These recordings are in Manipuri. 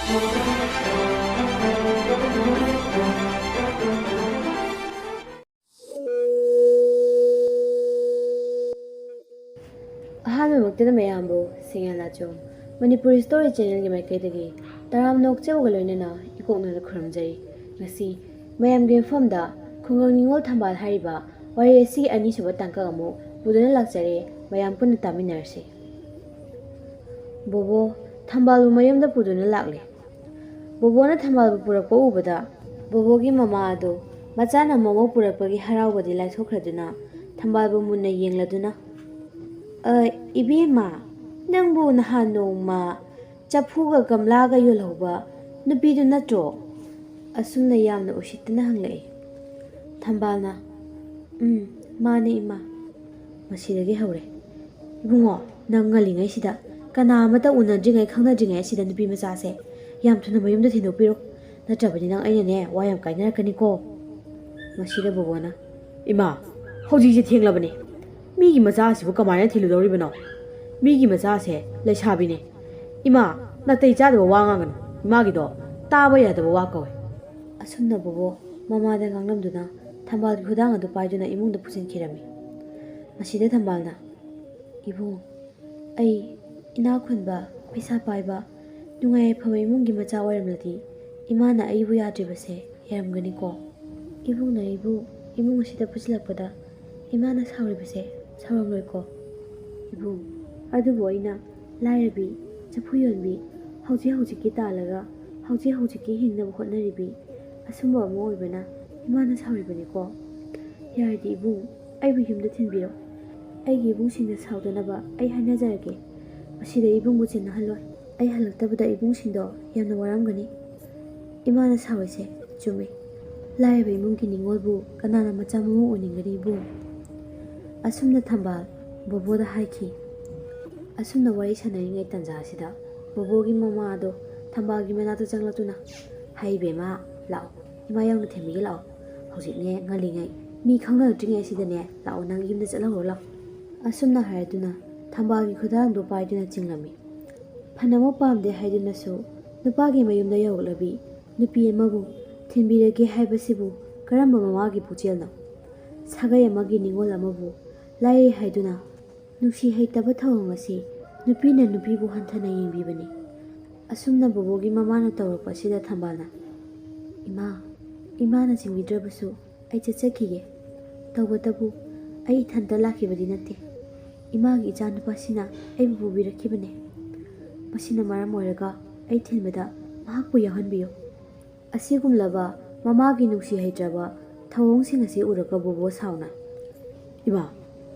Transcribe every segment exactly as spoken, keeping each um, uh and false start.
ꯑꯍꯥꯟꯕꯃꯛꯇꯗ ꯃꯌꯥꯝꯕꯨ ꯁꯤꯡꯉꯦꯜ ꯅꯥꯆꯣꯝ ꯃꯅꯤꯄꯨꯔꯤ ꯁ꯭ꯇꯣꯔꯤ ꯆꯦꯅꯦꯜꯒꯤ ꯃꯥꯏꯀꯩꯗꯒꯤ ꯇꯔꯥꯝꯅ ꯑꯣꯛꯆꯕꯒ ꯂꯣꯏꯅꯅ ꯏꯀꯣꯛꯅꯅ ꯈꯨꯔꯨꯝꯖꯔꯤ꯫ ꯉꯁꯤ ꯃꯌꯥꯝꯒꯤ ꯃꯐꯝꯗ ꯈꯨꯡꯒꯪ ꯅꯤꯉꯣꯜ ꯊꯝꯕꯥꯜ ꯍꯥꯏꯔꯤꯕ ꯋꯥꯔꯤ ꯑꯁꯤꯒꯤ ꯑꯅꯤꯁꯨꯕ ꯇꯥꯡꯀꯛ ꯑꯃꯨꯛ ꯄꯨꯗꯨꯅ ꯂꯥꯛꯆꯔꯦ꯫ ꯃꯌꯥꯝ ꯄꯨꯟꯅ ꯇꯥꯃꯤꯟꯅꯔꯁꯤ꯫ ꯕꯣꯕꯣ, ꯊꯝꯕꯥꯜꯕꯨ ꯃꯌꯨꯝꯗ ꯄꯨꯗꯨꯅ ꯂꯥꯛꯂꯦ꯫ ꯕꯣꯕꯣꯅ ꯊꯝꯕꯥꯜꯕꯨ ꯄꯨꯔꯛꯄ ꯎꯕꯗ ꯕꯣꯕꯣꯒꯤ ꯃꯃꯥ ꯑꯗꯨ ꯃꯆꯥꯅ ꯃꯣꯃꯣ ꯄꯨꯔꯛꯄꯒꯤ ꯍꯔꯥꯎꯕꯗꯤ ꯂꯥꯏꯊꯣꯛꯈ꯭ꯔꯗꯨꯅ ꯊꯝꯕꯥꯜꯕꯨ ꯃꯨꯟꯅ ꯌꯦꯡꯂꯗꯨꯅ, "ꯑ, ꯏꯕꯦꯝꯃ, ꯅꯪꯕꯨ ꯅꯍꯥꯟ ꯅꯣꯡꯃ ꯆꯐꯨꯒ ꯒꯝꯂꯥꯒ ꯌꯣꯜꯍꯧꯕ ꯅꯨꯄꯤꯗꯨ ꯅꯠꯇ꯭ꯔꯣ?" ꯑꯁꯨꯝꯅ ꯌꯥꯝꯅ ꯎꯁꯤꯠꯇꯅ ꯍꯪꯂꯛꯏ꯫ ꯊꯝꯕꯥꯜꯅ, "ꯎꯝ, ꯃꯥꯅꯦ ꯏꯃꯥ"꯫ ꯃꯁꯤꯗꯒꯤ ꯍꯧꯔꯦ꯫ "ꯏꯕꯨꯡꯉꯣ, ꯅꯪ ꯉꯜꯂꯤꯉꯩꯁꯤꯗ, ꯀꯅꯥ ꯑꯃꯠꯇ ꯎꯅꯗ꯭ꯔꯤꯉꯩ ꯈꯪꯅꯗ꯭ꯔꯤꯉꯩ ꯑꯁꯤꯗ ꯅꯨꯄꯤ ꯃꯆꯥꯁꯦ ꯌꯥꯝ ꯊꯨꯅ ꯃꯌꯨꯝꯗ ꯊꯤꯟꯗꯣꯛꯄꯤꯔꯣ, ꯅꯠꯇ꯭ꯔꯕꯗꯤ ꯅꯪ ꯑꯩꯅꯅꯦ ꯋꯥ ꯌꯥꯝ ꯀꯥꯏꯅꯔꯛꯀꯅꯤꯀꯣ"꯫ ꯃꯁꯤꯗ ꯕꯣꯕꯣꯅ, "ꯏꯃꯥ, ꯍꯧꯖꯤꯛꯁꯦ ꯊꯦꯡꯂꯕꯅꯤ, ꯃꯤꯒꯤ ꯃꯆꯥ ꯑꯁꯤꯕꯨ ꯀꯃꯥꯏꯅ ꯊꯤꯜꯂꯨꯗꯧꯔꯤꯕꯅꯣ? ꯃꯤꯒꯤ ꯃꯆꯥꯁꯦ ꯂꯩꯁꯥꯕꯤꯅꯤ꯫ ꯏꯃꯥ, ꯅꯥꯇꯩ ꯆꯥꯗꯕ ꯋꯥ ꯉꯥꯡꯒꯅꯨ, ꯏꯃꯥꯒꯤꯗꯣ ꯇꯥꯕ ꯌꯥꯗꯕ ꯋꯥ ꯀꯧꯋꯦ"꯫ ꯑꯁꯨꯝꯅ ꯕꯣꯕꯣ ꯃꯃꯥꯗ ꯉꯥꯡꯂꯝꯗꯨꯅ ꯊꯝꯕꯥꯜꯒꯤ ꯈꯨꯗꯥꯡ ꯑꯗꯨ ꯄꯥꯏꯗꯨꯅ ꯏꯃꯨꯡꯗ ꯄꯨꯁꯤꯟꯈꯤꯔꯝꯃꯤ꯫ ꯃꯁꯤꯗ ꯊꯝꯕꯥꯜꯅ, "ꯏꯕꯨꯡ, ꯑꯩ ꯏꯅꯥꯛ ꯈꯨꯟꯕ, ꯄꯩꯁꯥ ꯄꯥꯏꯕ, ꯅꯨꯡꯉꯥꯏ ꯌꯥꯏꯐꯕ ꯏꯃꯨꯡꯒꯤ ꯃꯆꯥ ꯑꯣꯏꯔꯝꯂꯗꯤ ꯏꯃꯥꯅ ꯑꯩꯕꯨ ꯌꯥꯗ꯭ꯔꯤꯕꯁꯦ ꯌꯥꯔꯝꯒꯅꯤꯀꯣ? ꯏꯕꯨꯡꯅ ꯑꯩꯕꯨ ꯏꯃꯨꯡ ꯑꯁꯤꯗ ꯄꯨꯁꯤꯜꯂꯛꯄꯗ ꯏꯃꯥꯅ ꯁꯥꯎꯔꯤꯕꯁꯦ ꯁꯥꯎꯔꯝꯂꯣꯏꯀꯣ? ꯏꯕꯨꯡ, ꯑꯗꯨꯕꯨ ꯑꯩꯅ ꯂꯥꯏꯔꯕꯤ, ꯆꯐꯨ ꯌꯣꯟꯕꯤ, ꯍꯧꯖꯤꯛ ꯍꯧꯖꯤꯛꯀꯤ ꯇꯥꯜꯂꯒ ꯍꯧꯖꯤꯛ ꯍꯧꯖꯤꯛꯀꯤ ꯍꯤꯡꯅꯕ ꯍꯣꯠꯅꯔꯤꯕꯤ, ꯑꯁꯨꯝꯕ ꯑꯃ ꯑꯣꯏꯕꯅ ꯏꯃꯥꯅ ꯁꯥꯎꯔꯤꯕꯅꯤꯀꯣ? ꯌꯥꯔꯗꯤ ꯏꯕꯨꯡ, ꯑꯩꯕꯨ ꯌꯨꯝꯗ ꯊꯤꯟꯕꯤꯔꯣ꯫ ꯑꯩꯒꯤ ꯏꯕꯨꯡꯁꯤꯡꯅ ꯁꯥꯎꯗꯅꯕ ꯑꯩ ꯍꯥꯏꯅꯖꯔꯒꯦ꯫ ꯃꯁꯤꯗ ꯏꯕꯨꯡꯕꯨ ꯆꯦꯟꯅꯍꯜꯂꯣꯏ꯫ ꯑꯩ ꯍꯜꯂꯛꯇꯕꯗ ꯏꯕꯨꯡꯁꯤꯡꯗꯣ ꯌꯥꯝꯅ ꯋꯥꯔꯝꯒꯅꯤ"꯫ ꯏꯃꯥꯅ ꯁꯥꯎꯔꯤꯁꯦ ꯆꯨꯝꯃꯤ꯫ ꯂꯥꯏꯔꯕ ꯏꯃꯨꯡꯒꯤ ꯅꯤꯉꯣꯜꯕꯨ ꯀꯅꯥꯅ ꯃꯆꯥ ꯃꯃꯧ ꯑꯣꯏꯅꯤꯡꯒꯅꯤ ꯏꯕꯨꯡ? ꯑꯁꯨꯝꯅ ꯊꯝꯕꯥꯜ ꯕꯣꯕꯣꯗ ꯍꯥꯏꯈꯤ꯫ ꯑꯁꯨꯝꯅ ꯋꯥꯔꯤ ꯁꯥꯟꯅꯔꯤꯉꯩ ꯇꯥꯟꯖꯥ ꯑꯁꯤꯗ ꯕꯣꯕꯣꯒꯤ ꯃꯃꯥ ꯑꯗꯣ ꯊꯝꯕꯥꯜꯒꯤ ꯃꯅꯥꯛꯇ ꯆꯪꯂꯛꯇꯨꯅ, "ꯍꯩ ꯕꯦꯝꯃ, ꯂꯥꯛꯑꯣ, ꯏꯃꯥ ꯌꯥꯎꯅ ꯊꯦꯝꯕꯤꯒꯦ ꯂꯥꯛꯑꯣ꯫ ꯍꯧꯖꯤꯛꯅꯦ ꯉꯜꯂꯤꯉꯩ, ꯃꯤ ꯈꯪꯅꯔꯛꯇ꯭ꯔꯤꯉꯩ ꯑꯁꯤꯗꯅꯦ, ꯂꯥꯛꯑꯣ, ꯅꯪ ꯌꯨꯝꯗ ꯆꯠꯍꯧꯔꯣ ꯂꯥꯛꯑꯣ"꯫ ꯑꯁꯨꯝꯅ ꯍꯥꯏꯔꯗꯨꯅ ꯊꯝꯕꯥꯜꯒꯤ ꯈꯨꯗꯥꯡꯗꯨ ꯄꯥꯏꯗꯨꯅ ꯆꯤꯡꯂꯝꯃꯤ꯫ ꯐꯅꯃꯛ ꯄꯥꯝꯗꯦ ꯍꯥꯏꯗꯨꯅꯁꯨ ꯅꯨꯄꯥꯒꯤ ꯃꯌꯨꯝꯗ ꯌꯧꯔꯛꯂꯕꯤ ꯅꯨꯄꯤ ꯑꯃꯕꯨ ꯊꯤꯟꯕꯤꯔꯒꯦ ꯍꯥꯏꯕꯁꯤꯕꯨ ꯀꯔꯝꯕ ꯃꯃꯥꯒꯤ ꯄꯨꯛꯆꯦꯜꯅꯣ? ꯁꯥꯒꯩ ꯑꯃꯒꯤ ꯅꯤꯉꯣꯜ ꯑꯃꯕꯨ ꯂꯥꯏꯔꯩ ꯍꯥꯏꯗꯨꯅ ꯅꯨꯡꯁꯤ ꯍꯩꯇꯕ ꯊꯧꯑꯣꯡ ꯑꯁꯤ ꯅꯨꯄꯤꯅ ꯅꯨꯄꯤꯕꯨ ꯍꯟꯊꯅ ꯌꯦꯡꯕꯤꯕꯅꯤ꯫ ꯑꯁꯨꯝꯅ ꯕꯣꯕꯣꯒꯤ ꯃꯃꯥꯅ ꯇꯧꯔꯛꯄ ꯑꯁꯤꯗ ꯊꯝꯕꯥꯜꯅ, "ꯏꯃꯥ, ꯏꯃꯥꯅ ꯆꯤꯡꯕꯤꯗ꯭ꯔꯕꯁꯨ ꯑꯩ ꯆꯠꯆꯈꯤꯒꯦ꯫ ꯇꯧꯕꯇꯕꯨ ꯑꯩ ꯏꯊꯟꯇ ꯂꯥꯛꯈꯤꯕꯗꯤ ꯅꯠꯇꯦ꯫ ꯏꯃꯥꯒꯤ ꯏꯆꯥꯅꯨꯄꯥꯁꯤꯅ ꯑꯩꯕꯨ ꯄꯨꯕꯤꯔꯛꯈꯤꯕꯅꯦ꯫ ꯃꯁꯤꯅ ꯃꯔꯝ ꯑꯣꯏꯔꯒ ꯑꯩ ꯊꯤꯟꯕꯗ ꯃꯍꯥꯛꯄꯨ ꯌꯥꯎꯍꯟꯕꯤꯌꯨ"꯫ ꯑꯁꯤꯒꯨꯝꯂꯕ ꯃꯃꯥꯒꯤ ꯅꯨꯡꯁꯤ ꯍꯩꯇ꯭ꯔꯕ ꯊꯧꯑꯣꯡꯁꯤꯡ ꯑꯁꯤ ꯎꯔꯒ ꯕꯣꯕꯣ ꯁꯥꯎꯅ, "ꯏꯃꯥ,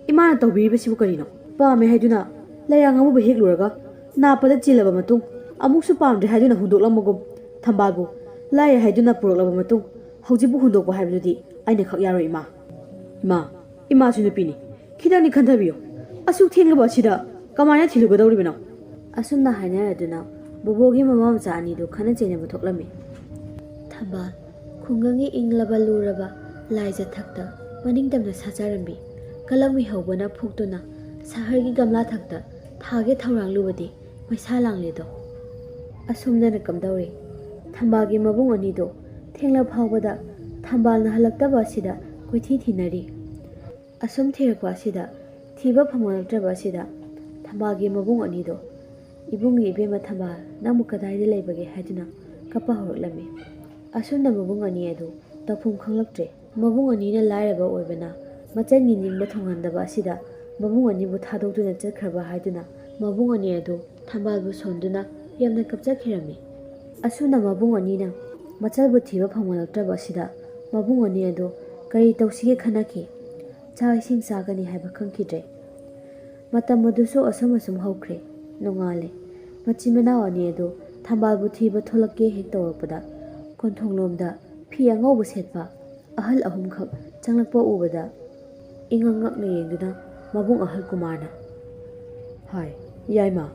ꯏꯃꯥꯅ ꯇꯧꯕꯤꯔꯤꯕꯁꯤꯕꯨ ꯀꯔꯤꯅꯣ? ꯄꯥꯝꯃꯦ ꯍꯥꯏꯗꯨꯅ ꯂꯩꯔꯥꯡ ꯑꯃꯕꯨ ꯍꯦꯛꯂꯨꯔꯒ ꯅꯥꯞꯄꯗ ꯆꯤꯜꯂꯕ ꯃꯇꯨꯡ ꯑꯃꯨꯛꯁꯨ ꯄꯥꯝꯗ꯭ꯔꯦ ꯍꯥꯏꯗꯨꯅ ꯍꯨꯟꯗꯣꯛꯂꯝꯕꯒꯨꯝ, ꯊꯝꯕꯥꯜꯕꯨ ꯂꯥꯏꯔꯩ ꯍꯥꯏꯗꯨꯅ ꯄꯨꯔꯛꯂꯕ ꯃꯇꯨꯡ ꯍꯧꯖꯤꯛꯄꯨ ꯍꯨꯟꯗꯣꯛꯄ ꯍꯥꯏꯕꯗꯨꯗꯤ ꯑꯩꯅ ꯈꯛ ꯌꯥꯔꯣꯏ ꯏꯃꯥ꯫ ꯏꯃꯥ, ꯏꯃꯥꯁꯨ ꯅꯨꯄꯤꯅꯤ, ꯈꯤꯇꯪꯗꯤ ꯈꯟꯊꯕꯤꯌꯨ꯫ ꯑꯁꯨꯛ ꯊꯦꯡꯂꯕ ꯑꯁꯤꯗ ꯀꯃꯥꯏꯅ ꯊꯤꯜꯂꯨꯒꯗꯧꯔꯤꯕꯅꯣ?" ꯑꯁꯨꯝꯅ ꯍꯥꯏꯅꯔꯗꯨꯅ ꯕꯣꯕꯣꯒꯤ ꯃꯃꯥ ꯃꯆꯥ ꯑꯅꯤꯗꯨ ꯈꯠꯅ ꯆꯩꯅꯕ ꯊꯣꯛꯂꯝꯃꯤ꯫ ꯊꯝꯕꯥꯜ, ꯈꯨꯡꯒꯪꯒꯤ ꯏꯪꯂꯕ ꯂꯨꯔꯕ ꯂꯥꯏꯖ ꯊꯛꯇ ꯃꯅꯤꯡꯇꯝꯅ ꯁꯥꯖꯔꯝꯕꯤ ꯀꯂꯛꯃꯤ ꯍꯧꯕꯅ ꯐꯨꯛꯇꯨꯅ ꯁꯍꯔꯒꯤ ꯒꯝꯂꯥ ꯊꯛꯇ ꯊꯥꯒꯦ ꯊꯧꯔꯥꯡꯂꯨꯕꯗꯤ ꯃꯩꯁꯥ ꯂꯥꯡꯂꯦꯗꯣ꯫ ꯑꯁꯨꯝꯅꯅ ꯀꯝꯗꯧꯔꯤ? ꯊꯝꯕꯥꯜꯒꯤ ꯃꯕꯨꯡ ꯑꯅꯤꯗꯣ ꯊꯦꯡꯂ ꯐꯥꯎꯕꯗ ꯊꯝꯕꯥꯜꯅ ꯍꯜꯂꯛꯇꯕ ꯑꯁꯤꯗ ꯀꯣꯏꯊꯤ ꯊꯤꯅꯔꯤ꯫ ꯑꯁꯨꯝ ꯊꯤꯔꯛꯄ ꯑꯁꯤꯗ ꯊꯤꯕ ꯐꯪꯂꯛꯇ꯭ꯔꯕ ꯑꯁꯤꯗ ꯊꯝꯕꯥꯜꯒꯤ ꯃꯕꯨꯡ ꯑꯅꯤꯗꯣ, "ꯏꯕꯨꯡꯒꯤ ꯏꯕꯦꯝꯃ ꯊꯝꯕꯥꯜ, ꯅꯪꯕꯨ ꯀꯗꯥꯏꯗ ꯂꯩꯕꯒꯦ?" ꯍꯥꯏꯗꯨꯅ ꯀꯞꯄ ꯍꯧꯔꯛꯂꯝꯃꯤ꯫ ꯑꯁꯨꯝꯅ ꯃꯕꯨꯡ ꯑꯅꯤ ꯑꯗꯨ ꯇꯧꯐꯝ ꯈꯪꯂꯛꯇ꯭ꯔꯦ꯫ ꯃꯕꯨꯡ ꯑꯅꯤꯅ ꯂꯥꯏꯔꯕ ꯑꯣꯏꯕꯅ ꯃꯆꯟꯒꯤ ꯅꯤꯡꯕ ꯊꯨꯡꯍꯟꯗꯕ ꯑꯁꯤꯗ ꯃꯕꯨꯡ ꯑꯅꯤꯕꯨ ꯊꯥꯗꯣꯛꯇꯨꯅ ꯆꯠꯈ꯭ꯔꯕ ꯍꯥꯏꯗꯨꯅ ꯃꯕꯨꯡ ꯑꯅꯤ ꯑꯗꯨ ꯊꯝꯕꯥꯜꯕꯨ ꯁꯣꯟꯗꯨꯅ ꯌꯥꯝꯅ ꯀꯞꯆꯈꯤꯔꯝꯃꯤ꯫ ꯑꯁꯨꯝꯅ ꯃꯕꯨꯡ ꯑꯅꯤꯅ ꯃꯆꯜꯕꯨ ꯊꯤꯕ ꯐꯪꯂꯛꯇ꯭ꯔꯕ ꯑꯁꯤꯗ ꯃꯕꯨꯡ ꯑꯅꯤ ꯑꯗꯨ ꯀꯔꯤ ꯇꯧꯁꯤꯒꯦ ꯈꯟꯅꯈꯤ꯫ ꯆꯥꯛ ꯏꯁꯤꯡ ꯆꯥꯒꯅꯤ ꯍꯥꯏꯕ ꯈꯪꯈꯤꯗ꯭ꯔꯦ꯫ ꯃꯇꯝ ꯑꯗꯨꯁꯨ ꯑꯁꯨꯝ ꯑꯁꯨꯝ ꯍꯧꯈ꯭ꯔꯦ꯫ ꯅꯣꯡꯉꯥꯜꯂꯦ꯫ ꯃꯆꯤꯟ ꯃꯅꯥꯎ ꯑꯅꯤ ꯑꯗꯨ ꯊꯝꯕꯥꯜꯕꯨ ꯊꯤꯕ ꯊꯣꯛꯂꯛꯀꯦ ꯍꯦꯛ ꯇꯧꯔꯛꯄꯗ ꯀꯣꯟꯊꯣꯡꯂꯣꯝꯗ ꯐꯤ ꯑꯉꯧꯕ ꯁꯦꯠꯄ ꯑꯍꯜ ꯑꯍꯨꯝꯈꯛ ꯆꯪꯂꯛꯄ ꯎꯕꯗ ꯏꯉꯛ ꯉꯛꯅ ꯌꯦꯡꯗꯨꯅ ꯃꯕꯨꯡ ꯑꯍꯜ ꯀꯨꯃꯥꯔꯅ, "ꯍꯥꯏ, ꯌꯥꯏꯃ,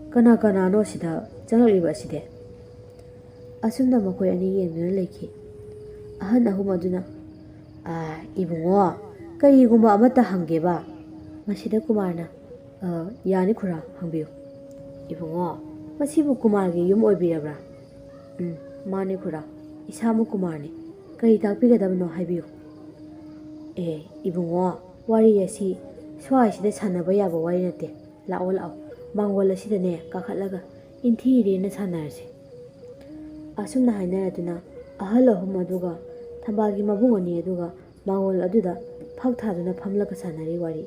ꯀꯅꯥ ꯀꯅꯥꯅꯣ ꯑꯁꯤꯗ ꯆꯪꯂꯛꯂꯤꯕ ꯑꯁꯤꯗꯤ?" ꯑꯁꯨꯝꯅ ꯃꯈꯣꯏ ꯑꯅꯤ ꯌꯦꯡꯗꯨꯅ ꯂꯩꯈꯤ꯫ ꯑꯍꯟ ꯑꯍꯨꯝ ꯑꯗꯨꯅ, "ꯑꯥ, ꯏꯕꯨꯡꯉꯣ, ꯀꯔꯤꯒꯨꯝꯕ ꯑꯃꯠꯇ ꯍꯪꯒꯦꯕ?" ꯃꯁꯤꯗ ꯀꯨꯃꯥꯔꯅ, "ꯑ, ꯌꯥꯅꯤ ꯈꯨꯔꯥ, ꯍꯪꯕꯤꯌꯨ꯫" "ꯏꯕꯨꯡꯉꯣ, "ꯃꯁꯤꯕꯨ ꯀꯨꯃꯥꯔꯒꯤ ꯌꯨꯝ ꯑꯣꯏꯕꯤꯔꯕ꯭ꯔꯥ?" "ꯎꯝ, ꯃꯥꯅꯦ ꯈꯨꯔꯥ, ꯏꯁꯥꯃꯛ ꯀꯨꯃꯥꯔꯅꯤ꯫ ꯀꯔꯤ ꯇꯥꯛꯄꯤꯒꯗꯕꯅꯣ ꯍꯥꯏꯕꯤꯌꯨ꯫" "ꯑꯦ, ꯏꯕꯨꯡꯉꯣ, ꯋꯥꯔꯤ ꯑꯁꯤ ꯁ꯭ꯋꯥꯏꯁꯤꯗ ꯁꯥꯟꯅꯕ ꯌꯥꯕ ꯋꯥꯔꯤ ꯅꯠꯇꯦ꯫ ꯂꯥꯛꯑꯣ, ꯂꯥꯛꯑꯣ, ꯃꯥꯡꯒꯣꯜ ꯑꯁꯤꯗꯅꯦ ꯀꯥꯈꯠꯂꯒ ꯏꯟꯊꯤ ꯏꯔꯦꯅ ꯁꯥꯟꯅꯔꯁꯤ꯫" ꯑꯁꯨꯝꯅ ꯍꯥꯏꯅꯔꯗꯨꯅ ꯑꯍꯜ ꯑꯍꯨꯝ ꯑꯗꯨꯒ ꯊꯝꯕꯥꯜꯒꯤ ꯃꯕꯨꯡ ꯑꯅꯤ ꯑꯗꯨꯒ ꯃꯥꯡꯒꯣꯜ ꯑꯗꯨꯗ ꯐꯛ ꯊꯥꯗꯨꯅ ꯐꯝꯂꯒ ꯁꯥꯟꯅꯔꯤ ꯋꯥꯔꯤ꯫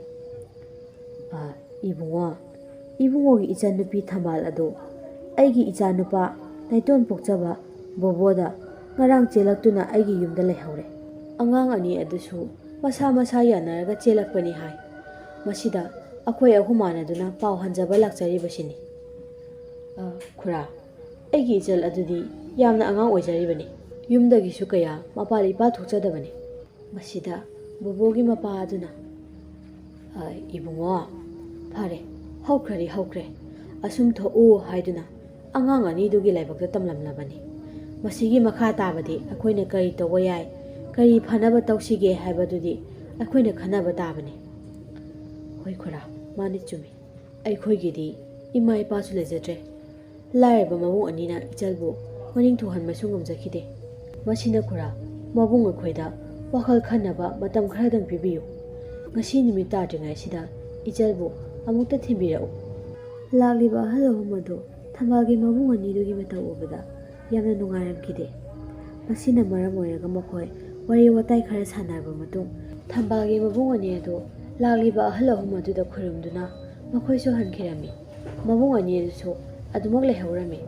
"ꯑ, ꯏꯕꯨꯡꯉꯣ, ꯏꯕꯨꯡꯉꯣꯒꯤ ꯏꯆꯟꯅꯨꯄꯤ ꯊꯝꯕꯥꯜ ꯑꯗꯨ ꯑꯩꯒꯤ ꯏꯆꯥꯅꯨꯄꯥ ꯅꯥꯏꯇꯣꯟ ꯄꯣꯛꯆꯕ ꯕꯣꯕꯣꯗ ꯉꯔꯥꯡ ꯆꯦꯜꯂꯛꯇꯨꯅ ꯑꯩꯒꯤ ꯌꯨꯝꯗ ꯂꯩꯍꯧꯔꯦ꯫ ꯑꯉꯥꯡ ꯑꯅꯤ ꯑꯗꯨꯁꯨ ꯃꯁꯥ ꯃꯁꯥ ꯌꯥꯅꯔꯒ ꯆꯦꯜꯂꯛꯄꯅꯤ ꯍꯥꯏ꯫ ꯃꯁꯤꯗ ꯑꯩꯈꯣꯏ ꯑꯍꯨꯝ ꯃꯥꯟꯅꯗꯨꯅ ꯄꯥꯎ ꯍꯟꯖꯕ ꯂꯥꯛꯆꯔꯤꯕꯁꯤꯅꯤ꯫" "ꯑ, ꯈꯨꯔꯥ, ꯑꯩꯒꯤ ꯏꯆꯜ ꯑꯗꯨꯗꯤ ꯌꯥꯝꯅ ꯑꯉꯥꯡ ꯑꯣꯏꯖꯔꯤꯕꯅꯤ꯫ ꯌꯨꯝꯗꯒꯤꯁꯨ ꯀꯌꯥ ꯃꯄꯥꯜ ꯏꯄꯥ ꯊꯣꯛꯆꯗꯕꯅꯤ꯫" ꯃꯁꯤꯗ ꯕꯣꯕꯣꯒꯤ ꯃꯄꯥ ꯑꯗꯨꯅ, "ꯑ, ꯏꯕꯨꯡꯉꯣ, ꯐꯔꯦ, ꯍꯧꯈ꯭ꯔꯗꯤ ꯍꯧꯈ꯭ꯔꯦ, ꯑꯁꯨꯝ ꯊꯣꯛꯎ" ꯍꯥꯏꯗꯨꯅ ꯑꯉꯥꯡ ꯑꯅꯤꯗꯨꯒꯤ ꯂꯥꯏꯕꯛꯇ ꯇꯝꯂꯝꯂꯕꯅꯤ꯫ ꯃꯁꯤꯒꯤ ꯃꯈꯥ ꯇꯥꯕꯗꯤ ꯑꯩꯈꯣꯏꯅ ꯀꯔꯤ ꯇꯧꯕ ꯌꯥꯏ, ꯀꯔꯤ ꯐꯅꯕ ꯇꯧꯁꯤꯒꯦ ꯍꯥꯏꯕꯗꯨꯗꯤ ꯑꯩꯈꯣꯏꯅ ꯈꯟꯅꯕ ꯇꯥꯕꯅꯤ꯫ ꯍꯣꯏ ꯈꯨꯔꯥ, ꯃꯥꯅꯤ ꯆꯨꯝꯃꯤ꯫ ꯑꯩꯈꯣꯏꯒꯤꯗꯤ ꯏꯃꯥ ꯏꯄꯥꯁꯨ ꯂꯩꯖꯗ꯭ꯔꯦ꯫ ꯂꯥꯏꯔꯕ ꯃꯕꯨꯡ ꯑꯅꯤꯅ ꯏꯆꯜꯕꯨ ꯃꯅꯤꯡ ꯊꯨꯡꯍꯟꯕꯁꯨ ꯉꯝꯖꯈꯤꯗꯦ꯫ ꯃꯁꯤꯅ ꯈꯨꯔꯥ, ꯃꯕꯨꯡ ꯑꯩꯈꯣꯏꯗ ꯋꯥꯈꯜ ꯈꯟꯅꯕ ꯃꯇꯝ ꯈꯔꯗꯪ ꯄꯤꯕꯤꯌꯨ꯫ ꯉꯁꯤ ꯅꯨꯃꯤꯠ ꯇꯥꯗ꯭ꯔꯤꯉꯩꯁꯤꯗ ꯏꯆꯜꯕꯨ ꯑꯃꯨꯛꯇ ꯊꯤꯟꯕꯤꯔꯛꯎ꯫ ꯂꯥꯛꯂꯤꯕ ꯑꯍꯜ ꯑꯍꯨꯝ ꯑꯗꯨ ꯊꯝꯕꯥꯜꯒꯤ ꯃꯕꯨꯡ ꯑꯅꯤꯗꯨꯒꯤ ꯃꯇꯧ ꯎꯕꯗ ꯌꯥꯝꯅ ꯅꯨꯡꯉꯥꯏꯔꯝꯈꯤꯗꯦ꯫ ꯃꯁꯤꯅ ꯃꯔꯝ ꯑꯣꯏꯔꯒ ꯃꯈꯣꯏ ꯋꯥꯔꯤ ꯋꯥꯇꯥꯏ ꯈꯔ ꯁꯥꯟꯅꯔꯕ ꯃꯇꯨꯡ, ꯊꯝꯕꯥꯜꯒꯤ ꯃꯕꯨꯡ ꯑꯅꯤ ꯑꯗꯨ ꯂꯥꯛꯂꯤꯕ ꯑꯍꯜ ꯑꯍꯨꯝ ꯑꯗꯨꯗ ꯈꯨꯔꯨꯝꯗꯨꯅ ꯃꯈꯣꯏꯁꯨ ꯍꯟꯈꯤꯔꯝꯃꯤ꯫ ꯃꯕꯨꯡ ꯑꯅꯤ ꯑꯗꯨꯁꯨ ꯑꯗꯨꯃꯛ ꯂꯩꯍꯧꯔꯝꯃꯤ꯫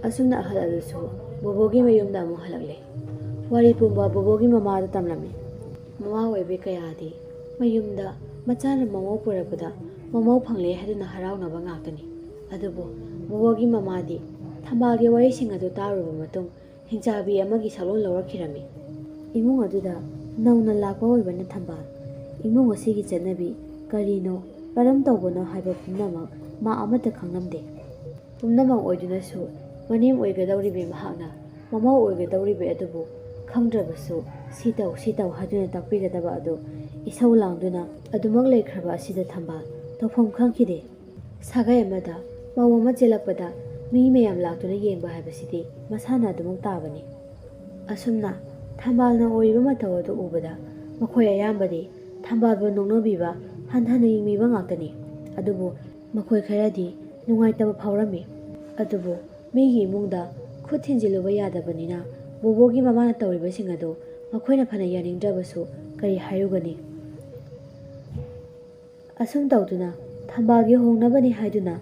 ꯑꯁꯨꯝꯅ ꯑꯍꯜ ꯑꯗꯨꯁꯨ ꯕꯣꯕꯣꯒꯤ ꯃꯌꯨꯝꯗ ꯑꯃꯨꯛ ꯍꯜꯂꯛꯂꯦ꯫ ꯋꯥꯔꯤ ꯄꯨꯝꯕ ꯕꯣꯕꯣꯒꯤ ꯃꯃꯥꯗ ꯇꯝꯂꯝꯃꯤ꯫ ꯃꯃꯥ ꯑꯣꯏꯕꯤ ꯀꯌꯥꯗꯤ ꯃꯌꯨꯝꯗ ꯃꯆꯥꯅ ꯃꯃꯧ ꯄꯨꯔꯛꯄꯗ ꯃꯃꯧ ꯐꯪꯂꯦ ꯍꯥꯏꯗꯨꯅ ꯍꯔꯥꯎꯅꯕ ꯉꯥꯛꯇꯅꯤ꯫ ꯑꯗꯨꯕꯨ ꯕꯣꯕꯣꯒꯤ ꯃꯃꯥꯗꯤ ꯊꯝꯕꯥꯜꯒꯤ ꯋꯥꯔꯤꯁꯤꯡ ꯑꯗꯨ ꯇꯥꯔꯨꯔꯕ ꯃꯇꯨꯡ, ꯍꯤꯡꯆꯥꯕꯤ ꯑꯃꯒꯤ ꯁꯛꯂꯣꯟ ꯂꯧꯔꯛꯈꯤꯔꯝꯃꯤ꯫ ꯏꯃꯨꯡ ꯑꯗꯨꯗ ꯅꯧꯅ ꯂꯥꯛꯄ ꯑꯣꯏꯕꯅ ꯊꯝꯕꯥꯜ ꯏꯃꯨꯡ ꯑꯁꯤꯒꯤ ꯆꯠꯅꯕꯤ ꯀꯔꯤꯅꯣ, ꯀꯔꯝ ꯇꯧꯕꯅꯣ ꯍꯥꯏꯕ ꯄꯨꯝꯅꯃꯛ ꯃꯥ ꯑꯃꯠꯇ ꯈꯪꯂꯝꯗꯦ꯫ ꯄꯨꯝꯅꯃꯛ ꯑꯣꯏꯗꯨꯅꯁꯨ ꯃꯅꯦꯝ ꯑꯣꯏꯒꯗꯧꯔꯤꯕꯤ ꯃꯍꯥꯛꯅ ꯃꯃꯧ ꯑꯣꯏꯒꯗꯧꯔꯤꯕꯤ ꯑꯗꯨꯕꯨ ꯈꯪꯗ꯭ꯔꯕꯁꯨ ꯁꯤ ꯇꯧ, ꯁꯤ ꯇꯧ ꯍꯥꯏꯗꯨꯅ ꯇꯥꯛꯄꯤꯒꯗꯕ ꯑꯗꯨ ꯏꯁꯧ ꯂꯥꯡꯗꯨꯅ ꯑꯗꯨꯃꯛ ꯂꯩꯈ꯭ꯔꯕ ꯑꯁꯤꯗ ꯊꯝꯕꯥꯜ ꯇꯧꯐꯝ ꯈꯪꯈꯤꯗꯦ꯫ ꯁꯥꯒꯩ ꯑꯃꯗ ꯄꯥꯎ ꯑꯃ ꯆꯦꯜꯂꯛꯄꯗ ꯃꯤ ꯃꯌꯥꯝ ꯂꯥꯛꯇꯨꯅ ꯌꯦꯡꯕ ꯍꯥꯏꯕꯁꯤꯗꯤ ꯃꯁꯥꯟꯅ ꯑꯗꯨꯃꯛ ꯇꯥꯕꯅꯤ꯫ ꯑꯁꯨꯝꯅ ꯊꯝꯕꯥꯜꯅ ꯑꯣꯏꯔꯤꯕ ꯃꯇꯧ ꯑꯗꯨ ꯎꯕꯗ ꯃꯈꯣꯏ ꯑꯌꯥꯝꯕꯗꯤ ꯊꯝꯕꯥꯜꯕꯨ ꯅꯣꯛꯅꯕꯤꯕ, ꯍꯟꯊꯅ ꯌꯦꯡꯕꯤꯕ ꯉꯥꯛꯇꯅꯤ꯫ ꯑꯗꯨꯕꯨ ꯃꯈꯣꯏ ꯈꯔꯗꯤ ꯅꯨꯡꯉꯥꯏꯇꯕ ꯐꯥꯎꯔꯝꯃꯤ꯫ ꯑꯗꯨꯕꯨ ꯃꯤꯒꯤ ꯏꯃꯨꯡꯗ ꯈꯨꯠ ꯊꯤꯟꯖꯤꯜꯂꯨꯕ ꯌꯥꯗꯕꯅꯤꯅ ꯕꯣꯕꯣꯒꯤ ꯃꯃꯥꯅ ꯇꯧꯔꯤꯕꯁꯤꯡ ꯑꯗꯨ ꯃꯈꯣꯏꯅ ꯐꯅ ꯌꯥꯅꯤꯡꯗ꯭ꯔꯕꯁꯨ ꯀꯔꯤ ꯍꯥꯏꯔꯨꯒꯅꯤ? ꯑꯁꯨꯝ ꯇꯧꯗꯨꯅ ꯊꯝꯕꯥꯜꯒꯤ ꯍꯣꯡꯅꯕꯅꯤ ꯍꯥꯏꯗꯨꯅ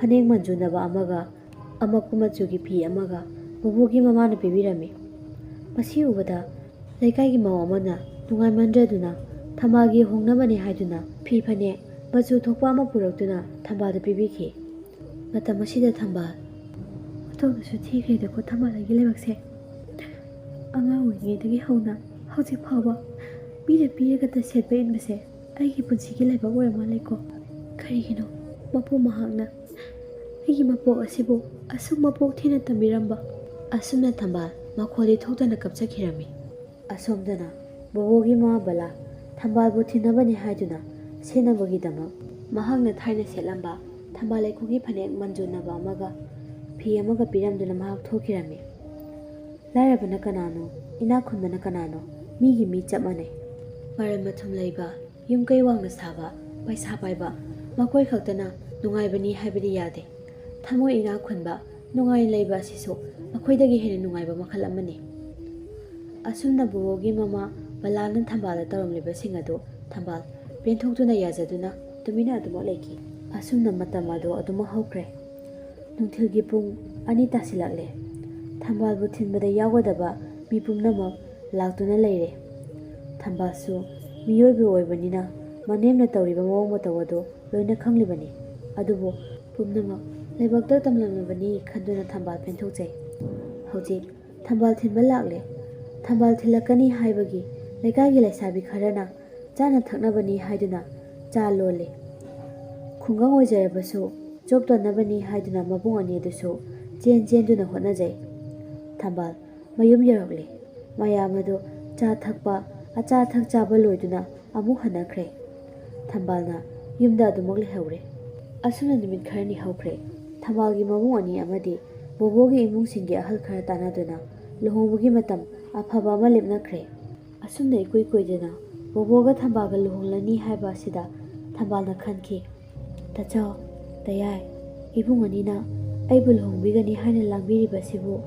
ꯐꯅꯦꯛ ꯃꯟꯖꯨꯅꯕ ꯑꯃꯒ ꯑꯃꯛꯄ ꯃꯆꯨꯒꯤ ꯐꯤ ꯑꯃꯒ ꯕꯣꯕꯣꯒꯤ ꯃꯃꯥꯅ ꯄꯤꯕꯤꯔꯝꯃꯤ꯫ ꯃꯁꯤ ꯎꯕꯗ ꯂꯩꯀꯥꯏꯒꯤ ꯃꯧ ꯑꯃꯅ ꯅꯨꯡꯉꯥꯏꯃꯟꯗ꯭ꯔꯗꯨꯅ ꯊꯝꯕꯥꯜꯒꯤ ꯍꯣꯡꯅꯕꯅꯤ ꯍꯥꯏꯗꯨꯅ ꯐꯤ ꯐꯅꯦꯛ ꯃꯆꯨ ꯊꯣꯛꯄ ꯑꯃ ꯄꯨꯔꯛꯇꯨꯅ ꯊꯝꯕꯥꯜꯗ ꯄꯤꯕꯤꯈꯤ꯫ ꯃꯇꯝ ꯑꯁꯤꯗ ꯊꯝꯕꯥꯜ, "ꯑꯣꯟꯊꯣꯛꯅꯁꯨ ꯊꯤꯈ꯭ꯔꯦꯗꯀꯣ ꯊꯝꯕꯥꯜ ꯑꯩꯒꯤ ꯂꯥꯏꯕꯛꯁꯦ꯫ ꯑꯉꯥꯡ ꯑꯣꯏꯔꯤꯉꯩꯗꯒꯤ ꯍꯧꯅ ꯍꯧꯖꯤꯛ ꯐꯥꯎꯕ ꯃꯤꯅ ꯄꯤꯔꯒꯇ ꯁꯦꯠꯄ ꯏꯟꯕꯁꯦ ꯑꯩꯒꯤ ꯄꯨꯟꯁꯤꯒꯤ ꯂꯥꯏꯕꯛ ꯑꯣꯏꯔ ꯃꯥꯜꯂꯦꯀꯣ꯫ ꯀꯔꯤꯒꯤꯅꯣ ꯃꯄꯨ ꯃꯍꯥꯛꯅ ꯑꯩꯒꯤ ꯃꯄꯣꯛ ꯑꯁꯤꯕꯨ ꯑꯁꯨꯛ ꯃꯄꯣꯛ ꯊꯤꯅ ꯇꯝꯕꯤꯔꯝꯕ?" ꯑꯁꯨꯝꯅ ꯊꯝꯕꯥꯜ ꯃꯈꯣꯜꯗꯤ ꯊꯣꯛꯇꯅ ꯀꯞꯆꯈꯤꯔꯝꯃꯤ꯫ ꯑꯁꯣꯝꯗꯅ ꯕꯣꯕꯣꯒꯤ ꯃꯃꯥ ꯕꯂꯥ ꯊꯝꯕꯥꯜꯕꯨ ꯊꯤꯟꯅꯕꯅꯤ ꯍꯥꯏꯗꯨꯅ ꯁꯦꯠꯅꯕꯒꯤꯗꯃꯛ ꯃꯍꯥꯛꯅ ꯊꯥꯏꯅ ꯁꯦꯠꯂꯝꯕ ꯊꯝꯕꯥꯜ ꯂꯩꯈꯣꯛꯀꯤ ꯐꯅꯦꯛ ꯃꯟꯖꯨꯅꯕ ꯑꯃꯒ ꯐꯤ ꯑꯃꯒ ꯄꯤꯔꯝꯗꯨꯅ ꯃꯍꯥꯛ ꯊꯣꯛꯈꯤꯔꯝꯃꯤ꯫ ꯂꯥꯏꯔꯕꯅ ꯀꯅꯥꯅꯣ, ꯏꯅꯥꯛ ꯈꯨꯟꯕꯅ ꯀꯅꯥꯅꯣ, ꯃꯤꯒꯤ ꯃꯤ ꯆꯞ ꯃꯥꯟꯅꯩ꯫ ꯃꯔꯟ ꯃꯊꯨꯝ ꯂꯩꯕ, ꯌꯨꯝ ꯀꯩ ꯋꯥꯡꯅ ꯁꯥꯕ, ꯄꯩꯁꯥ ꯄꯥꯏꯕ, ꯃꯈꯣꯏ ꯈꯛꯇꯅ ꯅꯨꯡꯉꯥꯏꯕꯅꯤ ꯍꯥꯏꯕꯗꯤ ꯌꯥꯗꯦ꯫ ꯊꯃꯣꯏ ꯏꯅꯥꯛ ꯈꯨꯟꯕ, ꯅꯨꯡꯉꯥꯏꯅ ꯂꯩꯕ ꯑꯁꯤꯁꯨ ꯃꯈꯣꯏꯗꯒꯤ ꯍꯦꯟꯅ ꯅꯨꯡꯉꯥꯏꯕ ꯃꯈꯜ ꯑꯃꯅꯤ꯫ ꯑꯁꯨꯝꯅ ꯕꯣꯕꯣꯒꯤ ꯃꯃꯥ ꯕꯂꯥꯅ ꯊꯝꯕꯥꯜꯗ ꯇꯧꯔꯝꯂꯤꯕꯁꯤꯡ ꯑꯗꯨ ꯊꯝꯕꯥꯜ ꯄꯦꯟꯊꯣꯛꯇꯨꯅ ꯌꯥꯖꯗꯨꯅ ꯇꯨꯃꯤꯟꯅ ꯑꯗꯨꯃꯛ ꯂꯩꯈꯤ꯫ ꯑꯁꯨꯝꯅ ꯃꯇꯝ ꯑꯗꯨ ꯑꯗꯨꯃꯛ ꯍꯧꯈ꯭ꯔꯦ꯫ ꯅꯨꯡꯊꯤꯜꯒꯤ ꯄꯨꯡ ꯑꯅꯤ ꯇꯥꯁꯤꯜꯂꯛꯂꯦ꯫ ꯊꯝꯕꯥꯜꯕꯨ ꯊꯤꯟꯕꯗ ꯌꯥꯎꯒꯗꯕ ꯃꯤ ꯄꯨꯝꯅꯃꯛ ꯂꯥꯛꯇꯨꯅ ꯂꯩꯔꯦ꯫ ꯊꯝꯕꯥꯜꯁꯨ ꯃꯤꯑꯣꯏꯕ ꯑꯣꯏꯕꯅꯤꯅ ꯃꯅꯦꯝꯅ ꯇꯧꯔꯤꯕ ꯃꯑꯣꯡ ꯃꯇꯧ ꯑꯗꯨ ꯂꯣꯏꯅ ꯈꯪꯂꯤꯕꯅꯤ꯫ ꯑꯗꯨꯕꯨ ꯄꯨꯝꯅꯃꯛ ꯂꯥꯏꯕꯛꯇ ꯇꯝꯂꯝꯂꯕꯅꯤ ꯈꯟꯗꯨꯅ ꯊꯝꯕꯥꯜ ꯄꯦꯟꯊꯣꯛꯆꯩ꯫ ꯍꯧꯖꯤꯛ ꯊꯝꯕꯥꯜ ꯊꯤꯟꯕ ꯂꯥꯛꯂꯦ꯫ ꯊꯝꯕꯥꯜ ꯊꯤꯜꯂꯛꯀꯅꯤ ꯍꯥꯏꯕꯒꯤ ꯂꯩꯀꯥꯏꯒꯤ ꯂꯩꯁꯥꯕꯤ ꯈꯔꯅ ꯆꯥꯅ ꯊꯛꯅꯕꯅꯤ ꯍꯥꯏꯗꯨꯅ ꯆꯥ ꯂꯣꯜꯂꯤ꯫ ꯈꯨꯡꯒꯪ ꯑꯣꯏꯖꯔꯕꯁꯨ ꯆꯣꯞꯇꯅꯕꯅꯤ ꯍꯥꯏꯗꯨꯅ ꯃꯕꯨꯡ ꯑꯅꯤ ꯑꯗꯨꯁꯨ ꯆꯦꯟ ꯆꯦꯟꯗꯨꯅ ꯍꯣꯠꯅꯖꯩ꯫ ꯊꯝꯕꯥꯜ ꯃꯌꯨꯝ ꯌꯧꯔꯛꯂꯦ꯫ ꯃꯌꯥꯝ ꯑꯗꯨ ꯆꯥ ꯊꯛꯄ, ꯑꯆꯥ ꯑꯊꯛ ꯆꯥꯕ ꯂꯣꯏꯗꯨꯅ ꯑꯃꯨꯛ ꯍꯟꯅꯈ꯭ꯔꯦ꯫ ꯊꯝꯕꯥꯜꯅ ꯌꯨꯝꯗ ꯑꯗꯨꯃꯛ ꯂꯩꯍꯧꯔꯦ꯫ ꯑꯁꯨꯝꯅ ꯅꯨꯃꯤꯠ ꯈꯔꯅꯤ ꯍꯧꯈ꯭ꯔꯦ꯫ ꯊꯝꯕꯥꯜꯒꯤ ꯃꯕꯨꯡ ꯑꯅꯤ ꯑꯃꯗꯤ ꯕꯣꯕꯣꯒꯤ ꯏꯃꯨꯡꯁꯤꯡꯒꯤ ꯑꯍꯜ ꯈꯔ ꯇꯥꯟꯅꯗꯨꯅ ꯂꯨꯍꯣꯡꯕꯒꯤ ꯃꯇꯝ ꯑꯐꯕ ꯑꯃ ꯂꯦꯞꯅꯈ꯭ꯔꯦ꯫ ꯑꯁꯨꯝꯅ ꯏꯀꯨꯏ ꯀꯨꯏꯗꯅ ꯕꯣꯕꯣꯒ ꯊꯝꯕꯥꯜꯒ ꯂꯨꯍꯣꯡꯂꯅꯤ ꯍꯥꯏꯕ ꯑꯁꯤꯗ ꯊꯝꯕꯥꯜꯅ ꯈꯟꯈꯤ, "ꯇꯥꯆꯧ, ꯇꯌꯥꯏ, ꯏꯕꯨꯡ ꯑꯅꯤꯅ ꯑꯩꯕꯨ ꯂꯨꯍꯣꯡꯕꯤꯒꯅꯤ ꯍꯥꯏꯅ ꯂꯥꯡꯕꯤꯔꯤꯕꯁꯤꯕꯨ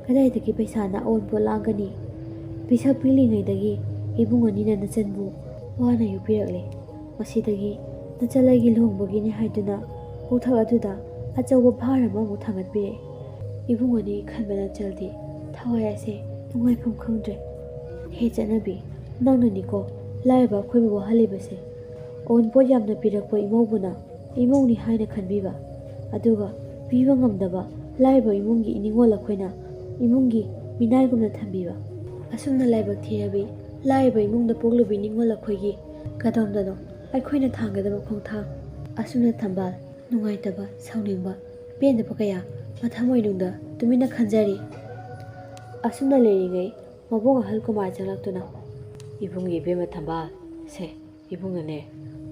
ꯀꯗꯥꯏꯗꯒꯤ ꯄꯩꯁꯥꯅ ꯑꯑꯣꯟꯄꯣꯠ ꯂꯥꯡꯒꯅꯤ? ꯄꯤꯁꯛ ꯄꯤꯛꯂꯤꯉꯩꯗꯒꯤ ꯏꯕꯨꯡ ꯑꯅꯤꯅ ꯅꯆꯟꯕꯨ ꯋꯥꯅ ꯌꯣꯛꯄꯤꯔꯛꯂꯦ꯫ ꯃꯁꯤꯗꯒꯤ ꯅꯆꯜ ꯑꯩꯒꯤ ꯂꯨꯍꯣꯡꯕꯒꯤꯅꯤ ꯍꯥꯏꯗꯨꯅ ꯀꯣꯛꯊꯛ ꯑꯗꯨꯗ ꯑꯆꯧꯕ ꯚꯥꯔ ꯑꯃꯃꯨꯛ ꯊꯥꯡꯒꯠꯄꯤꯔꯦ꯫ ꯏꯕꯨꯡ ꯑꯅꯤ ꯈꯟꯕ ꯅꯆꯜꯗꯤ ꯊꯋꯥꯏ ꯑꯁꯦ ꯅꯨꯡꯉꯥꯏꯐꯝ ꯈꯪꯗ꯭ꯔꯦ꯫ ꯍꯦ ꯆꯠꯅꯕꯤ, ꯅꯪꯅꯅꯤꯀꯣ ꯂꯥꯏꯔꯕ ꯑꯩꯈꯣꯏꯕꯨ ꯋꯥꯍꯜꯂꯤꯕꯁꯦ꯫ ꯑꯋꯨꯟꯄꯣꯠ ꯌꯥꯝꯅ ꯄꯤꯔꯛꯄ ꯏꯃꯧꯕꯨꯅ ꯏꯃꯧꯅꯤ ꯍꯥꯏꯅ ꯈꯟꯕꯤꯕ, ꯑꯗꯨꯒ ꯄꯤꯕ ꯉꯝꯗꯕ ꯂꯥꯏꯔꯕ ꯏꯃꯨꯡꯒꯤ ꯅꯤꯉꯣꯜ ꯑꯩꯈꯣꯏꯅ ꯏꯃꯨꯡꯒꯤ ꯃꯤꯅꯥꯏꯒꯨꯝꯅ ꯊꯝꯕꯤꯕ꯫ ꯑꯁꯨꯝꯅ ꯂꯥꯏꯕꯛ ꯊꯤꯔꯕꯤ ꯂꯥꯏꯔꯕ ꯏꯃꯨꯡꯗ ꯄꯣꯛꯂꯨꯕꯤ ꯅꯤꯉꯣꯜ ꯑꯩꯈꯣꯏꯒꯤ ꯀꯗꯣꯝꯗꯅꯣ ꯑꯩꯈꯣꯏꯅ ꯊꯥꯡꯒꯗꯕ ꯈꯣꯡꯊꯥꯡ?" ꯑꯁꯨꯝꯅ ꯊꯝꯕꯥꯜ ꯅꯨꯡꯉꯥꯏꯇꯕ, ꯁꯥꯎꯅꯤꯡꯕ, ꯄꯦꯟꯗꯕ ꯀꯌꯥ ꯃꯊꯃꯣꯏꯅꯨꯡꯗ ꯇꯨꯃꯤꯟꯅ ꯈꯟꯖꯔꯤ꯫ ꯑꯁꯨꯝꯅ ꯂꯩꯔꯤꯉꯩ ꯃꯕꯨꯡ ꯑꯍꯜ ꯀꯨꯃꯥꯔ ꯆꯪꯂꯛꯇꯨꯅ, "ꯏꯕꯨꯡꯒꯤ ꯏꯕꯦꯝꯃ ꯊꯝꯕꯥꯜ, ꯁꯦ, ꯏꯕꯨꯡꯅꯅꯦ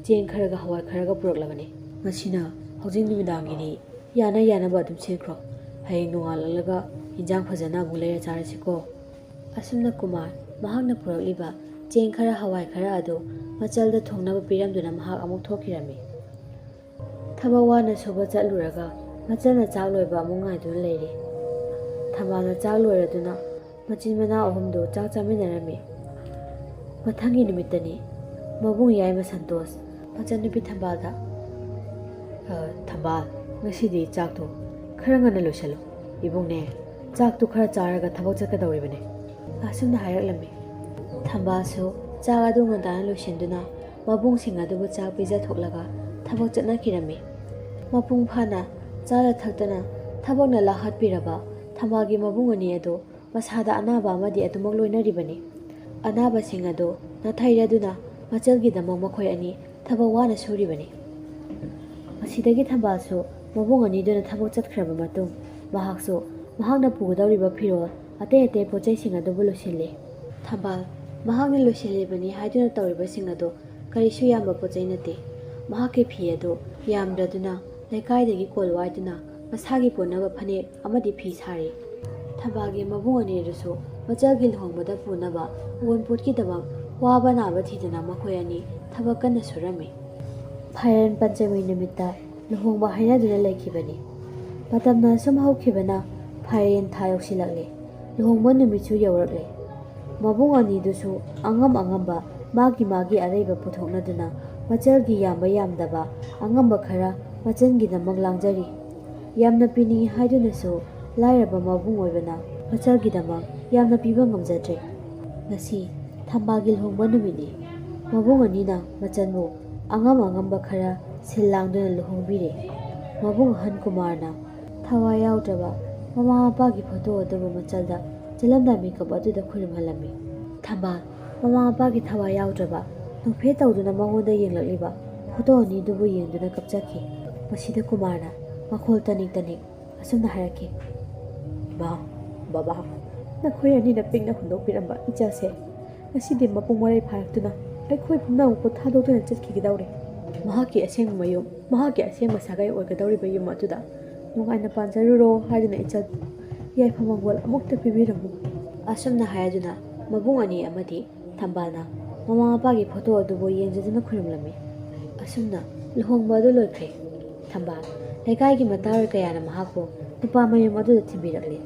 ꯆꯦꯡ ꯈꯔꯒ ꯍꯋꯥꯏ ꯈꯔꯒ ꯄꯨꯔꯛꯂꯕꯅꯤ꯫ ꯃꯁꯤꯅ ꯍꯧꯖꯤꯛ ꯅꯨꯃꯤꯗꯥꯡꯒꯤꯗꯤ ꯌꯥꯅ ꯌꯥꯅꯕ ꯑꯗꯨꯝ ꯁꯦꯝꯈ꯭ꯔꯣ꯫ ꯍꯌꯦꯡ ꯅꯣꯡꯉꯥꯜꯂꯛꯂꯒ ꯏꯟꯖꯥꯡ ꯐꯖꯅ ꯑꯃꯨꯛ ꯂꯩꯔ ꯆꯥꯔꯁꯤꯀꯣ?" ꯑꯁꯨꯝꯅ ꯀꯨꯃꯥꯔ ꯃꯍꯥꯛꯅ ꯄꯨꯔꯛꯂꯤꯕ ꯆꯦꯡ ꯈꯔ ꯍꯋꯥꯏ ꯈꯔ ꯑꯗꯨ ꯃꯆꯜꯗ ꯊꯣꯡꯅꯕ ꯄꯤꯔꯝꯗꯨꯅ ꯃꯍꯥꯛ ꯑꯃꯨꯛ ꯊꯣꯛꯈꯤꯔꯝꯃꯤ꯫ ꯊꯕꯛ ꯋꯥꯅ ꯁꯨꯕ ꯆꯠꯂꯨꯔꯒ ꯃꯆꯜꯅ ꯆꯥꯛ ꯂꯣꯏꯕ ꯑꯃꯨꯛ ꯉꯥꯏꯗꯨꯅ ꯂꯩꯔꯤ꯫ ꯊꯝꯕꯥꯜꯅ ꯆꯥꯛ ꯂꯣꯏꯔꯗꯨꯅ ꯃꯆꯤꯟ ꯃꯅꯥꯎ ꯑꯍꯨꯝꯗꯨ ꯆꯥꯛ ꯆꯥꯃꯤꯟꯅꯔꯝꯃꯤ꯫ ꯃꯊꯪꯒꯤ ꯅꯨꯃꯤꯠꯇꯅꯤ꯫ ꯃꯕꯨꯡ ꯌꯥꯏꯃ ꯁꯟꯇꯣꯁ ꯃꯆꯟꯅꯨꯄꯤ ꯊꯝꯕꯥꯜꯗ, "ꯑ, ꯊꯝꯕꯥꯜ, ꯉꯁꯤꯗꯤ ꯆꯥꯛꯇꯨ ꯈꯔ ꯉꯟꯅ ꯂꯣꯏꯁꯜꯂꯨ꯫ ꯏꯕꯨꯡꯅꯦ, ꯆꯥꯛꯇꯨ ꯈꯔ ꯆꯥꯔꯒ ꯊꯕꯛ ꯆꯠꯀꯗꯧꯔꯤꯕꯅꯤ"꯫ ꯑꯁꯨꯝꯅ ꯍꯥꯏꯔꯛꯂꯝꯃꯤ꯫ ꯊꯝꯕꯥꯜꯁꯨ ꯆꯥꯛ ꯑꯗꯨ ꯉꯟꯇꯥꯅ ꯂꯣꯏꯁꯤꯟꯗꯨꯅ ꯃꯕꯨꯡꯁꯤꯡ ꯑꯗꯨꯕꯨ ꯆꯥꯛ ꯄꯤꯖꯊꯣꯛꯂꯒ ꯊꯕꯛ ꯆꯠꯅꯈꯤꯔꯝꯃꯤ꯫ ꯃꯄꯨꯡ ꯐꯥꯅ ꯆꯥꯅ ꯊꯛꯇꯅ ꯊꯕꯛꯅ ꯂꯥꯍꯠꯄꯤꯔꯕ ꯊꯝꯕꯥꯜꯒꯤ ꯃꯕꯨꯡ ꯑꯅꯤ ꯑꯗꯨ ꯃꯁꯥꯗ ꯑꯅꯥꯕ ꯑꯃꯗꯤ ꯑꯗꯨꯃꯛ ꯂꯣꯏꯅꯔꯤꯕꯅꯤ꯫ ꯑꯅꯥꯕꯁꯤꯡ ꯑꯗꯨ ꯅꯥꯊꯩꯔꯗꯨꯅ ꯃꯆꯜꯒꯤꯗꯃꯛ ꯃꯈꯣꯏ ꯑꯅꯤ ꯊꯕꯛ ꯋꯥꯅ ꯁꯨꯔꯤꯕꯅꯤ꯫ ꯃꯁꯤꯗꯒꯤ ꯊꯝꯕꯥꯜꯁꯨ ꯃꯕꯨꯡ ꯑꯅꯤꯗꯨꯅ ꯊꯕꯛ ꯆꯠꯈ꯭ꯔꯕ ꯃꯇꯨꯡ ꯃꯍꯥꯛꯁꯨ ꯃꯍꯥꯛꯅ ꯄꯨꯒꯗꯧꯔꯤꯕ ꯐꯤꯔꯣꯜ, ꯑꯇꯩ ꯑꯇꯩ ꯄꯣꯠꯆꯩꯁꯤꯡ ꯑꯗꯨꯕꯨ ꯂꯣꯏꯁꯤꯜꯂꯤ꯫ ꯊꯝꯕꯥꯜ ꯃꯍꯥꯛꯅ ꯂꯣꯏꯁꯤꯜꯂꯤꯕꯅꯤ ꯍꯥꯏꯗꯨꯅ ꯇꯧꯔꯤꯕꯁꯤꯡ ꯑꯗꯨ ꯀꯔꯤꯁꯨ ꯌꯥꯝꯕ ꯄꯣꯠꯆꯩ ꯅꯠꯇꯦ꯫ ꯃꯍꯥꯛꯀꯤ ꯐꯤ ꯑꯗꯨ ꯌꯥꯝꯗ꯭ꯔꯗꯨꯅ ꯂꯩꯀꯥꯏꯗꯒꯤ ꯀꯣꯜ ꯋꯥꯏꯗꯨꯅ ꯃꯁꯥꯒꯤ ꯄꯨꯅꯕ ꯐꯅꯦꯛ ꯑꯃꯗꯤ ꯐꯤ ꯁꯥꯔꯤ꯫ ꯊꯝꯕꯥꯜꯒꯤ ꯃꯕꯨꯡ ꯑꯅꯤ ꯑꯗꯨꯁꯨ ꯃꯆꯜꯒꯤ ꯂꯨꯍꯣꯡꯕꯗ ꯄꯨꯅꯕ ꯑꯋꯨꯟꯄꯣꯠꯀꯤꯗꯃꯛ ꯋꯥꯕ ꯅꯥꯕ ꯊꯤꯗꯅ ꯃꯈꯣꯏ ꯑꯅꯤ ꯊꯕꯛ ꯀꯟꯅ ꯁꯨꯔꯝꯃꯤ꯫ ꯐꯥꯏꯔꯦꯟ ꯄꯟꯆꯃꯤ ꯅꯨꯃꯤꯠꯇ ꯂꯨꯍꯣꯡꯕ ꯍꯥꯏꯅꯗꯨꯅ ꯂꯩꯈꯤꯕꯅꯤ꯫ ꯃꯇꯝꯅ ꯁꯨꯝ ꯍꯧꯈꯤꯕꯅ ꯐꯥꯏꯔꯦꯟ ꯊꯥ ꯌꯧꯁꯤꯜꯂꯛꯂꯦ꯫ ꯂꯨꯍꯣꯡꯕ ꯅꯨꯃꯤꯠꯁꯨ ꯌꯧꯔꯛꯂꯦ꯫ ꯃꯕꯨꯡ ꯑꯅꯤꯗꯨꯁꯨ ꯑꯉꯝ ꯑꯉꯝꯕ ꯃꯥꯒꯤ ꯃꯥꯒꯤ ꯑꯔꯩꯕ ꯄꯨꯊꯣꯛꯅꯗꯨꯅ ꯃꯆꯜꯒꯤ ꯌꯥꯝꯕ ꯌꯥꯝꯗꯕ ꯑꯉꯝꯕ ꯈꯔ ꯃꯆꯟꯒꯤꯗꯃꯛ ꯂꯥꯡꯖꯔꯤ꯫ ꯌꯥꯝꯅ ꯄꯤꯅꯤꯡꯏ ꯍꯥꯏꯗꯨꯅꯁꯨ ꯂꯥꯏꯔꯕ ꯃꯕꯨꯡ ꯑꯣꯏꯕꯅ ꯃꯆꯜꯒꯤꯗꯃꯛ ꯌꯥꯝꯅ ꯄꯤꯕ ꯉꯝꯖꯗ꯭ꯔꯦ꯫ ꯉꯁꯤ ꯊꯝꯕꯥꯜꯒꯤ ꯂꯨꯍꯣꯡꯕ ꯅꯨꯃꯤꯠꯅꯤ꯫ ꯃꯕꯨꯡ ꯑꯅꯤꯅ ꯃꯆꯟꯕꯨ ꯑꯉꯝ ꯑꯉꯝꯕ ꯈꯔ ꯁꯤꯜ ꯂꯥꯡꯗꯨꯅ ꯂꯨꯍꯣꯡꯕꯤꯔꯦ꯫ ꯃꯕꯨꯡ ꯑꯍꯟ ꯀꯨꯃꯥꯔꯅ ꯊꯋꯥꯏ ꯌꯥꯎꯗ꯭ꯔꯕ ꯃꯃꯥ ꯃꯄꯥꯒꯤ ꯐꯣꯇꯣ ꯑꯗꯨꯕꯨ ꯃꯆꯜꯗ ꯆꯠꯂꯝꯗꯥꯏ ꯃꯤꯀꯞ ꯑꯗꯨꯗ ꯈꯨꯔꯨꯝꯍꯜꯂꯝꯃꯤ꯫ ꯊꯝꯕꯥꯜ ꯃꯃꯥ ꯃꯄꯥꯒꯤ ꯊꯋꯥꯏ ꯌꯥꯎꯗ꯭ꯔꯕ ꯅꯣꯛꯐꯦꯠ ꯇꯧꯗꯨꯅ ꯃꯉꯣꯟꯗ ꯌꯦꯡꯂꯛꯂꯤꯕ ꯐꯣꯇꯣ ꯑꯅꯤꯗꯨꯕꯨ ꯌꯦꯡꯗꯨꯅ ꯀꯞꯆꯈꯤ꯫ ꯃꯁꯤꯗ ꯀꯨꯃꯥꯔꯅ ꯃꯈꯣꯜ ꯇꯅꯤꯛ ꯇꯅꯤꯛ ꯑꯁꯨꯝꯅ ꯍꯥꯏꯔꯛꯈꯤ, "ꯏꯃꯥ, ꯕꯕꯥ, ꯅꯈꯣꯏ ꯑꯅꯤꯅ ꯄꯤꯛꯅ ꯍꯨꯟꯗꯣꯛꯄꯤꯔꯝꯕ ꯏꯆꯥꯁꯦ ꯉꯁꯤꯗꯤ ꯃꯄꯨꯡ ꯃꯔꯩ ꯐꯥꯔꯛꯇꯨꯅ ꯑꯩꯈꯣꯏ ꯄꯨꯝꯅꯃꯛꯄꯨ ꯊꯥꯗꯣꯛꯇꯨꯅ ꯆꯠꯈꯤꯒꯗꯧꯔꯦ꯫ ꯃꯍꯥꯛꯀꯤ ꯑꯁꯦꯡꯕ ꯃꯌꯨꯝ, ꯃꯍꯥꯛꯀꯤ ꯑꯁꯦꯡꯕ ꯁꯥꯒꯩ ꯑꯣꯏꯒꯗꯧꯔꯤꯕ ꯌꯨꯝ ꯑꯗꯨꯗ ꯅꯨꯡꯉꯥꯏꯅ ꯄꯥꯟꯖꯔꯨꯔꯣ ꯍꯥꯏꯗꯨꯅ ꯏꯆꯜ ꯌꯥꯏꯐ ꯃꯪꯒꯣꯜ ꯑꯃꯨꯛꯇ ꯄꯤꯕꯤꯔꯝꯃꯨ꯫" ꯑꯁꯨꯝꯅ ꯍꯥꯏꯗꯨꯅ ꯃꯕꯨꯡ ꯑꯅꯤ ꯑꯃꯗꯤ ꯊꯝꯕꯥꯜꯅ ꯃꯃꯥ ꯃꯄꯥꯒꯤ ꯐꯣꯇꯣ ꯑꯗꯨꯕꯨ ꯌꯦꯡꯖꯗꯨꯅ ꯈꯨꯔꯨꯝꯂꯝꯃꯤ꯫ ꯑꯁꯨꯝꯅ ꯂꯨꯍꯣꯡꯕ ꯑꯗꯨ ꯂꯣꯏꯈ꯭ꯔꯦ꯫ ꯊꯝꯕꯥꯜ ꯂꯩꯀꯥꯏꯒꯤ ꯃꯇꯥꯔꯣꯏ ꯀꯌꯥꯅ ꯃꯍꯥꯛꯄꯨ ꯅꯨꯄꯥ ꯃꯌꯨꯝ ꯑꯗꯨꯗ ꯊꯤꯟꯕꯤꯔꯛꯂꯤ꯫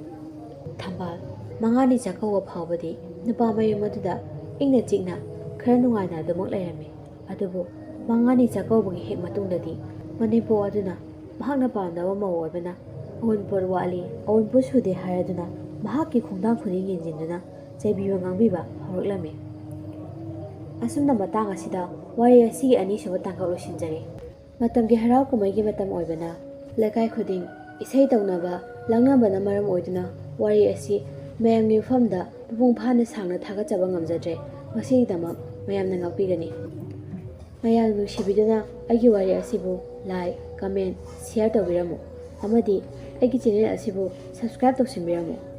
ꯊꯝꯕꯥꯜ ꯃꯉꯥꯅꯤ ꯆꯥꯛꯀꯧꯕ ꯐꯥꯎꯕꯗꯤ ꯅꯨꯄꯥ ꯃꯌꯨꯝ ꯑꯗꯨꯗ ꯏꯪꯅ ꯆꯤꯛꯅ ꯈꯔ ꯅꯨꯡꯉꯥꯏꯅ ꯑꯗꯨꯃꯛ ꯂꯩꯔꯝꯃꯤ꯫ ꯑꯗꯨꯕꯨ ꯃꯉꯥꯅꯤ ꯆꯥꯛꯀꯧꯕꯒꯤ ꯍꯦꯛ ꯃꯇꯨꯡꯗꯗꯤ ꯃꯅꯦꯝꯄꯣꯛ ꯑꯗꯨꯅ ꯃꯍꯥꯛꯅ ꯄꯥꯝꯗꯕ ꯃꯧ ꯑꯣꯏꯕꯅ ꯑꯋꯨꯟꯄꯣꯠ ꯋꯥꯠꯂꯤ, ꯑꯋꯨꯟꯄꯣꯠ ꯁꯨꯗꯦ ꯍꯥꯏꯔꯗꯨꯅ ꯃꯍꯥꯛꯀꯤ ꯈꯣꯡꯊꯥꯡ ꯈꯨꯗꯤꯡ ꯌꯦꯡꯁꯤꯟꯗꯨꯅ ꯆꯩꯕꯤꯕ ꯉꯥꯡꯕꯤꯕ ꯍꯧꯔꯛꯂꯝꯃꯤ꯫ ꯑꯁꯨꯝꯅ ꯃꯇꯥꯡ ꯑꯁꯤꯗ ꯋꯥꯔꯤ ꯑꯁꯤꯒꯤ ꯑꯅꯤꯁꯨꯕ ꯇꯥꯡꯀꯛ ꯂꯣꯏꯁꯤꯟꯖꯔꯦ꯫ ꯃꯇꯝꯒꯤ ꯍꯔꯥꯎ ꯀꯨꯝꯍꯩꯒꯤ ꯃꯇꯝ ꯑꯣꯏꯕꯅ ꯂꯩꯀꯥꯏ ꯈꯨꯗꯤꯡ ꯏꯁꯩ ꯇꯧꯅꯕ, ꯂꯥꯡꯅꯕꯅ ꯃꯔꯝ ꯑꯣꯏꯗꯨꯅ ꯋꯥꯔꯤ ꯑꯁꯤ ꯃꯌꯥꯝꯒꯤ ꯃꯐꯝꯗ ꯃꯄꯨꯡ ꯐꯥꯅ ꯁꯥꯡꯅ ꯊꯥꯒꯠꯆꯕ ꯉꯝꯖꯗ꯭ꯔꯦ꯫ ꯃꯁꯤꯒꯤꯗꯃꯛ ꯃꯌꯥꯝꯅ ꯉꯥꯛꯄꯤꯒꯅꯤ꯫ ꯃꯌꯥꯝ ꯅꯨꯡꯁꯤꯕꯤꯗꯨꯅ ꯑꯩꯒꯤ ꯋꯥꯔꯤ ꯑꯁꯤꯕꯨ like, comment, share ꯇꯧꯕꯤꯔꯝꯃꯨ ꯑꯃꯗꯤ ꯑꯩꯒꯤ channel ꯑꯁꯤꯕꯨ subscribe ꯇꯧꯁꯤꯟꯕꯤꯔꯝꯃꯨ꯫